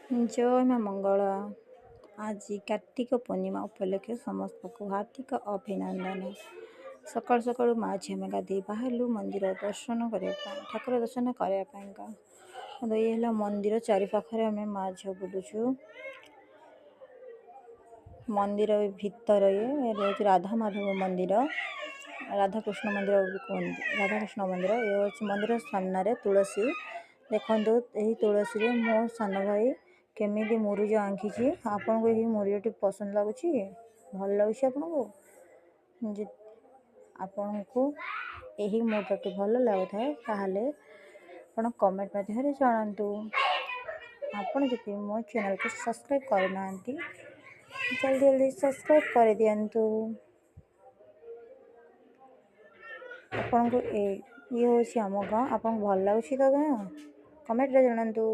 ଜୟ ମା ମଙ୍ଗଳା। ଆଜି କାର୍ତ୍ତିକ ପୂର୍ଣ୍ଣିମା ଉପଲକ୍ଷେ ସମସ୍ତଙ୍କୁ ହାର୍ଦ୍ଦିକ ଅଭିନନ୍ଦନ। ସକାଳୁ ସକାଳୁ ମା ଝିଅ ଆମେ ଗାଧେଇ ବାହାରିଲୁ ମନ୍ଦିର ଦର୍ଶନ କରିବା ପାଇଁ, ଠାକୁର ଦର୍ଶନ କରିବା ପାଇଁକା। ଇଏ ହେଲା ମନ୍ଦିର ଚାରିପାଖରେ ଆମେ ମା ଝିଅ ବୁଲୁଛୁ। ମନ୍ଦିର ଭିତରେ ଇଏ ହେଉଛି ରାଧା ମାଧବ ମନ୍ଦିର, ରାଧାକୃଷ୍ଣ ମନ୍ଦିର ବି କୁହନ୍ତି, ରାଧାକୃଷ୍ଣ ମନ୍ଦିର। ଇଏ ହେଉଛି ମନ୍ଦିର ସାମ୍ନାରେ ତୁଳସୀ। ଦେଖନ୍ତୁ, ଏହି ତୁଳସୀରେ ମୋ ସାନ ଭାଇ କେମିତି ମୁରୁଜ ଆଙ୍କିଛି। ଆପଣଙ୍କୁ ଏହି ମୁରୁଜଟି ପସନ୍ଦ ଲାଗୁଛି? ଭଲ ଲାଗୁଛି ଆପଣଙ୍କୁ? ଆପଣଙ୍କୁ ଏହି ମୁରୁଜଟି ଭଲ ଲାଗୁଥାଏ, ତାହେଲେ ଆପଣ କମେଣ୍ଟ ମାଧ୍ୟମରେ ଜଣାନ୍ତୁ। ଆପଣ ଯଦି ମୋ ଚ୍ୟାନେଲକୁ ସବସ୍କ୍ରାଇବ୍ କରିନାହାନ୍ତି, ଜଲ୍ଦି ଜଲ୍ଦି ସବସ୍କ୍ରାଇବ୍ କରିଦିଅନ୍ତୁ। ଆପଣଙ୍କୁ ଏ ଇଏ ହେଉଛି ଆମ ଗାଁ। ଆପଣଙ୍କୁ ଭଲ ଲାଗୁଛି ତ ଗାଁ? କମେଣ୍ଟରେ ଜଣାନ୍ତୁ।